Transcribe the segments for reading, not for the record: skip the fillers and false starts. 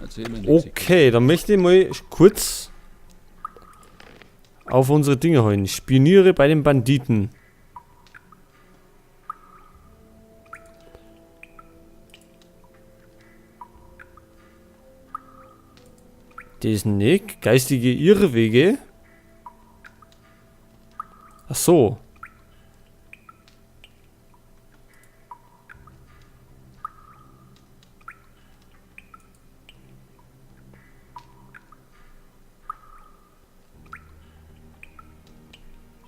Erzähl mir nichts. Okay, dann möchte ich mal kurz auf unsere Dinge holen. Spioniere bei den Banditen. Diesen Nick. Geistige Irrwege. Ach so.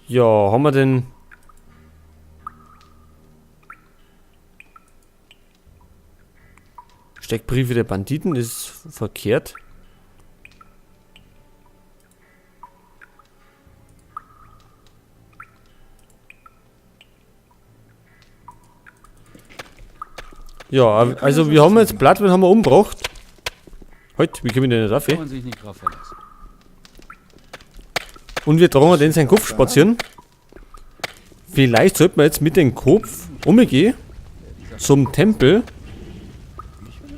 Ja, haben wir denn... Steckbriefe der Banditen ist verkehrt. Ja, also wir haben jetzt Bloodwyn haben wir umgebracht. Halt, wie kommen wir denn da drauf? Kann man sich nicht drauf verlassen. Und wir tragen den seinen Kopf spazieren. Vielleicht sollten wir jetzt mit dem Kopf umgehen zum Tempel.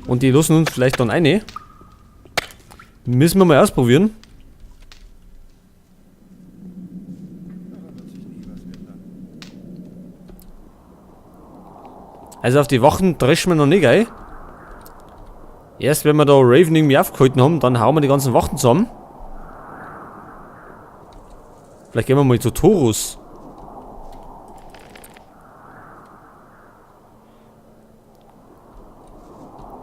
Und die lassen uns vielleicht dann rein. Müssen wir mal ausprobieren. Also auf die Wachen dreschen wir noch nicht, gell? Erst wenn wir da Raven irgendwie aufgehalten haben, dann hauen wir die ganzen Wachen zusammen. Vielleicht gehen wir mal zu Thorus.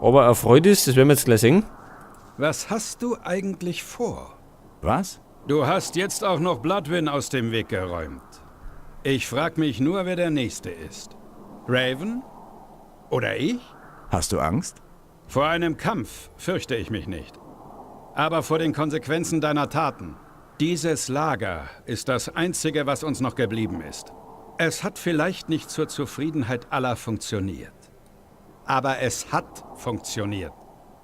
Ob er erfreut ist, das werden wir jetzt gleich sehen. Was hast du eigentlich vor? Was? Du hast jetzt auch noch Bloodwyn aus dem Weg geräumt. Ich frag mich nur, wer der Nächste ist. Raven? Oder ich? Hast du Angst? Vor einem Kampf fürchte ich mich nicht. Aber vor den Konsequenzen deiner Taten. Dieses Lager ist das Einzige, was uns noch geblieben ist. Es hat vielleicht nicht zur Zufriedenheit aller funktioniert. Aber es hat funktioniert.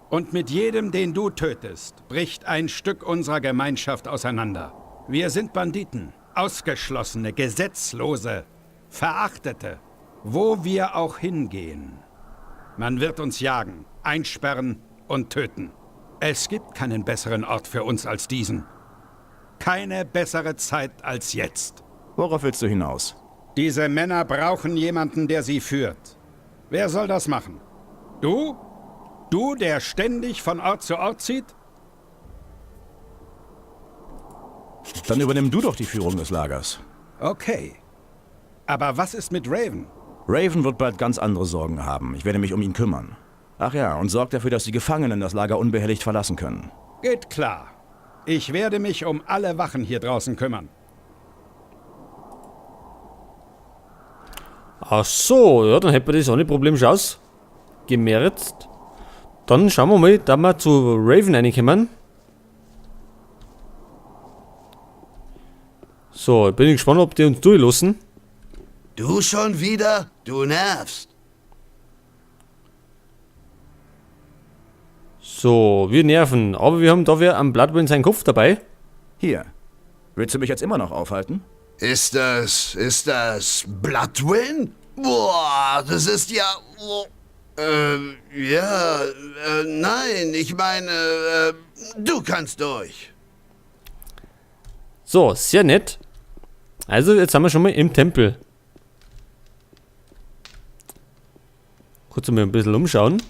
Und mit jedem, den du tötest, bricht ein Stück unserer Gemeinschaft auseinander. Wir sind Banditen, Ausgeschlossene, Gesetzlose, Verachtete. Wo wir auch hingehen. Man wird uns jagen, einsperren und töten. Es gibt keinen besseren Ort für uns als diesen. Keine bessere Zeit als jetzt. Worauf willst du hinaus? Diese Männer brauchen jemanden, der sie führt. Wer soll das machen? Du? Du, der ständig von Ort zu Ort zieht? Dann übernimm du doch die Führung des Lagers. Okay. Aber was ist mit Raven? Raven wird bald ganz andere Sorgen haben. Ich werde mich um ihn kümmern. Ach ja, und sorg dafür, dass die Gefangenen das Lager unbehelligt verlassen können. Geht klar. Ich werde mich um alle Wachen hier draußen kümmern. Ach so, ja, dann hätten wir das ohne Problem schon ausgemerzt. Dann schauen wir mal, da wir zu Raven reinkommen. So, bin ich gespannt, ob die uns durchlassen. Du schon wieder? Du nervst. So, wir nerven. Aber wir haben da wer am Bloodwyn seinen Kopf dabei. Hier. Willst du mich jetzt immer noch aufhalten? Ist das Bloodwyn? Boah, das ist ja... Oh, ja, nein, ich meine, du kannst durch. So, sehr nett. Also, jetzt sind wir schon mal im Tempel. Kurz mal ein bisschen umschauen.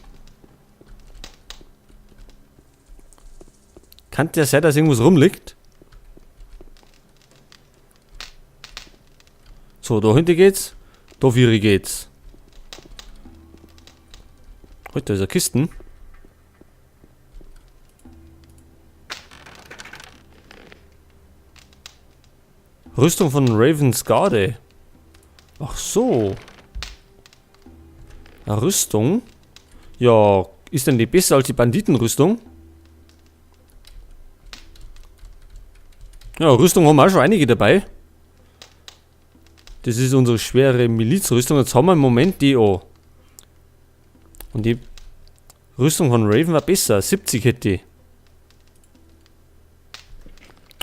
Kann der sein, dass irgendwas rumliegt? So, da hinten geht's. Da vier geht's. Heute ist eine Kisten. Rüstung von Ravens Garde. Ach so. Eine Rüstung? Ja, ist denn die besser als die Banditenrüstung? Ja, Rüstung haben wir auch schon einige dabei. Das ist unsere schwere Milizrüstung. Jetzt haben wir im Moment die auch. Und die Rüstung von Raven war besser. 70 hätte die.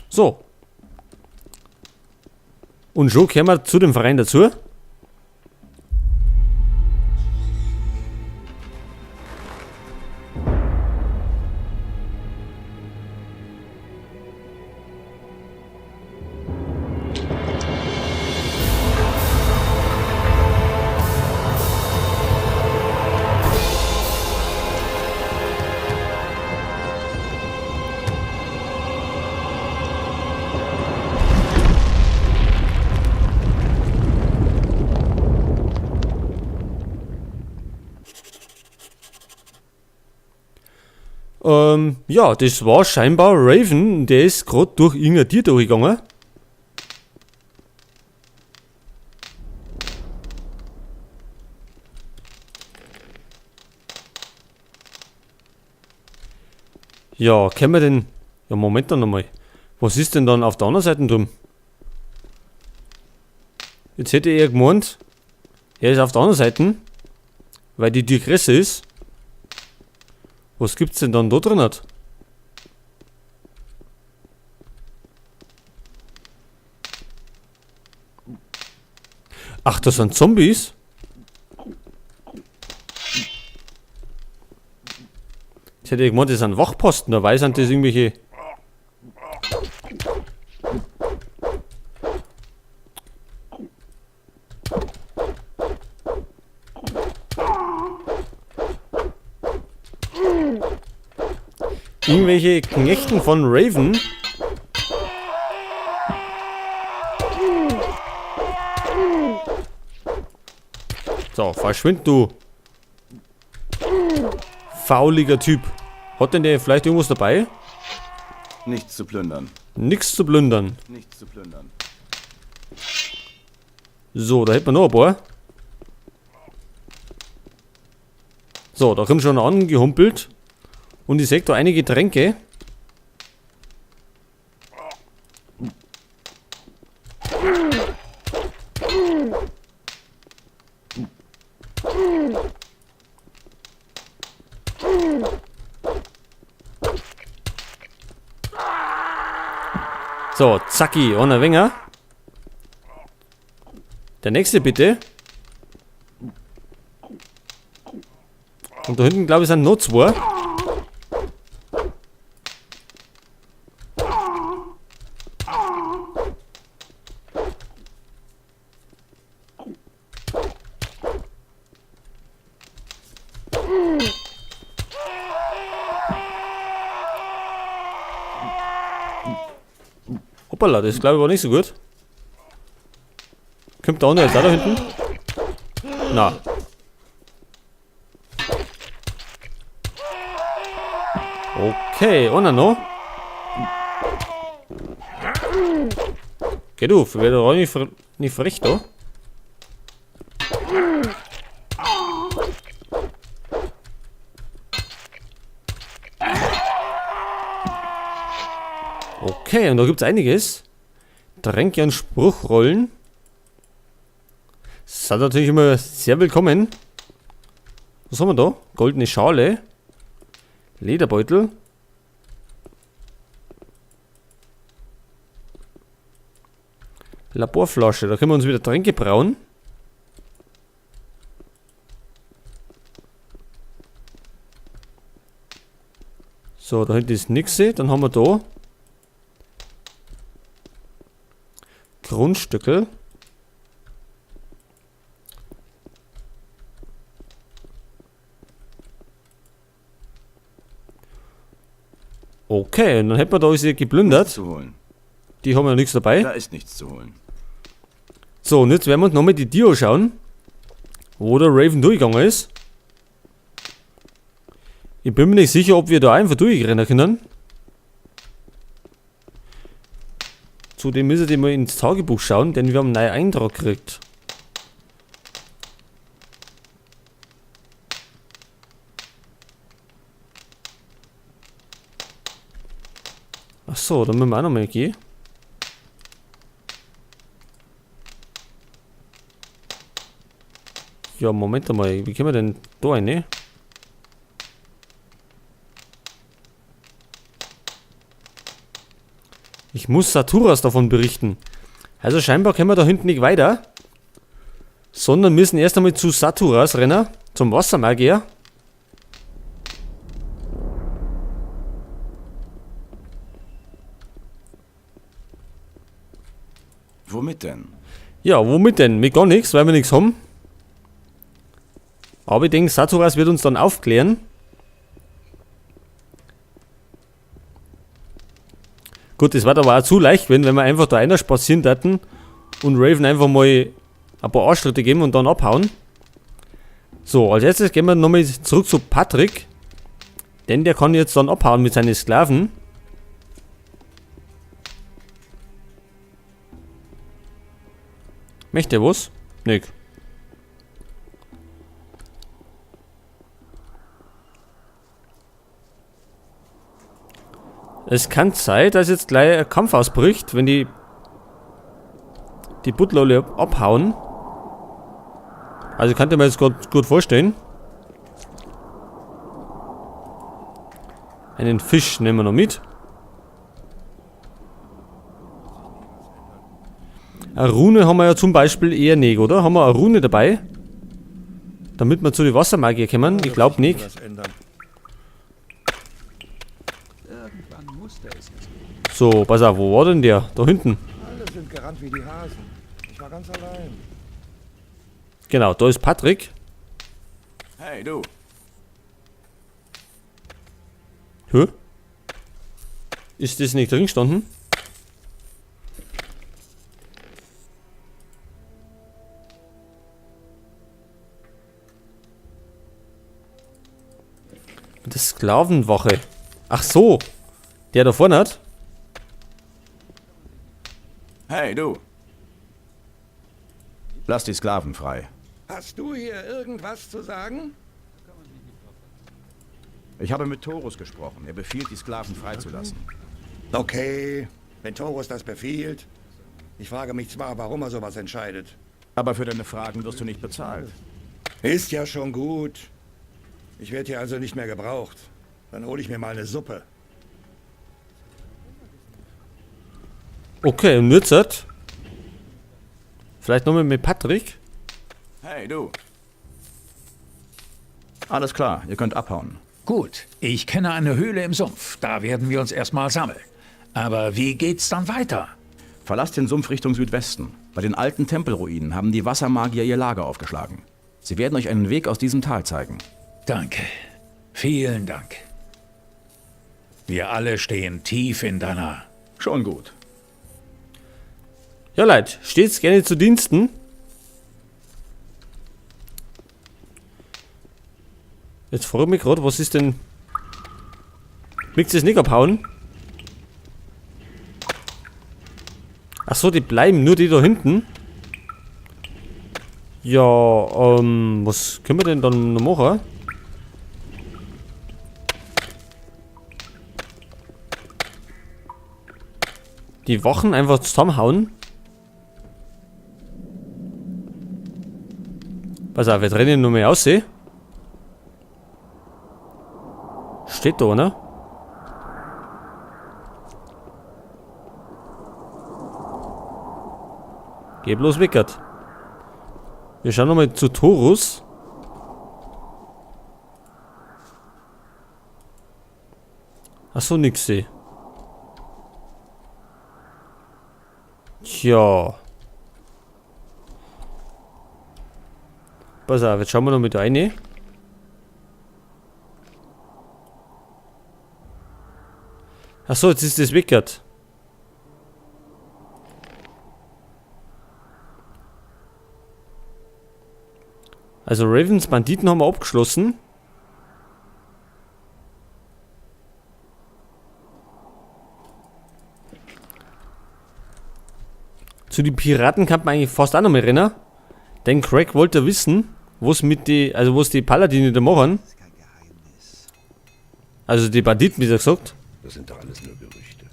So. Und schon kommen wir zu dem Verein dazu. Ja, das war scheinbar Raven. Der ist gerade durch irgendein Tier durchgegangen. Ja, können wir denn... Ja, Moment dann nochmal. Was ist denn dann auf der anderen Seite drum? Jetzt hätte er gemeint, er ist auf der anderen Seite, weil die Tür größer ist. Was gibt's denn dann da drin? Ach, das sind Zombies? Jetzt hätte ich gemeint, das sind Wachposten, dabei sind das irgendwelche... Irgendwelche Knechten von Raven. So, verschwind du. Fauliger Typ. Hat denn der vielleicht irgendwas dabei? Nichts zu plündern. Nichts zu plündern. Nichts zu plündern. So, da hätten wir noch ein paar. So, da kommt schon angehumpelt. Und ich sehe da einige Tränke. So, zacki, ohne Winger. Der nächste bitte. Und da hinten, glaube ich, sind noch zwei. Hoppala, das glaube ich war nicht so gut. Kommt der andere jetzt auch da hinten? Na. Okay, einer noch. Geh du, wär doch auch nicht frech da. Okay, und da gibt's einiges. Tränke und Spruchrollen. Das sind natürlich immer sehr willkommen. Was haben wir da? Goldene Schale. Lederbeutel. Laborflasche, da können wir uns wieder Tränke brauen. So, da hinten ist nix. Dann haben wir da Grundstücke. Okay, und dann hätten wir da alles geplündert. Nichts zu holen. Die haben ja nichts dabei. Da ist nichts zu holen. So, und jetzt werden wir uns nochmal die Dio schauen, wo der Raven durchgegangen ist. Ich bin mir nicht sicher, ob wir da einfach durchrennen können. Zudem müssen wir mal ins Tagebuch schauen, denn wir haben einen neuen Eintrag gekriegt. Ach so, da müssen wir auch nochmal gehen. Ja, Moment einmal, wie können wir denn da rein, ne? Ich muss Saturas davon berichten. Also scheinbar können wir da hinten nicht weiter, sondern müssen erst einmal zu Saturas rennen, zum Wassermagier. Womit denn? Ja, womit denn? Mit gar nichts, weil wir nichts haben. Aber ich denke, Saturas wird uns dann aufklären. Gut, das war aber auch zu leicht gewesen, wenn wir einfach da einer spazieren taten und Raven einfach mal ein paar Arschtritte geben und dann abhauen. So, als erstes gehen wir nochmal zurück zu Patrick. Denn der kann jetzt dann abhauen mit seinen Sklaven. Möchte er was? Nick. Es kann sein, dass jetzt gleich ein Kampf ausbricht, wenn die Butler alle abhauen. Also kann ich mir jetzt gut vorstellen. Einen Fisch nehmen wir noch mit. Eine Rune haben wir ja zum Beispiel eher nicht, oder? Haben wir eine Rune dabei? Damit wir zu den Wassermagier kommen? Ich glaub nicht. So, pass auf, wo war denn der? Da hinten. Alle sind gerannt wie die Hasen. Ich war ganz allein. Genau, da ist Patrick. Hey, du. Hä? Ist das nicht drin gestanden? Mit der Sklavenwache. Ach so. Der da vorne hat. Hey, du. Lass die Sklaven frei. Hast du hier irgendwas zu sagen? Ich habe mit Thorus gesprochen. Er befiehlt, die Sklaven freizulassen. Okay, wenn Thorus das befiehlt. Ich frage mich zwar, warum er sowas entscheidet. Aber für deine Fragen wirst du nicht bezahlt. Ist ja schon gut. Ich werde hier also nicht mehr gebraucht. Dann hole ich mir mal eine Suppe. Okay, und jetzt? Vielleicht nochmal mit Patrick? Hey, du. Alles klar, ihr könnt abhauen. Gut, ich kenne eine Höhle im Sumpf. Da werden wir uns erstmal sammeln. Aber wie geht's dann weiter? Verlasst den Sumpf Richtung Südwesten. Bei den alten Tempelruinen haben die Wassermagier ihr Lager aufgeschlagen. Sie werden euch einen Weg aus diesem Tal zeigen. Danke. Vielen Dank. Wir alle stehen tief in deiner... Schon gut. Ja, Leute, stets gerne zu Diensten. Jetzt frage ich mich gerade, was ist denn... Willst du das nicht abhauen? Ach so, die bleiben nur die da hinten. Ja, was können wir denn dann noch machen? Die Wachen einfach zusammenhauen. Pass auf, wir trennen noch mehr aussehen. Steht da, ne? Geh bloß weg,. Wir schauen nochmal zu Thorus. Achso, nix seh. Tja. Pass auf, jetzt schauen wir noch mit rein. Achso, jetzt ist das weggehört. Also Ravens Banditen haben wir abgeschlossen. Zu den Piraten kann man eigentlich fast auch noch mal rennen. Denn Craig wollte wissen, wo's mit die, also wo's die Paladine da machen. Also die Banditen, wie gesagt. Das sind doch alles nur Gerüchte.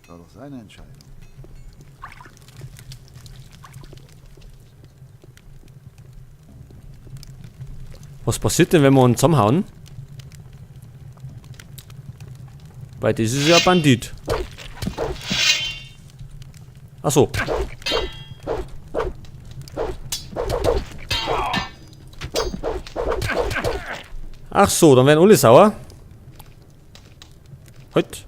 War doch seine Entscheidung. Was passiert denn, wenn wir uns zusammenhauen? Weil das ist ja ein Bandit. Ach so. Ach so, dann werden alle sauer. Halt.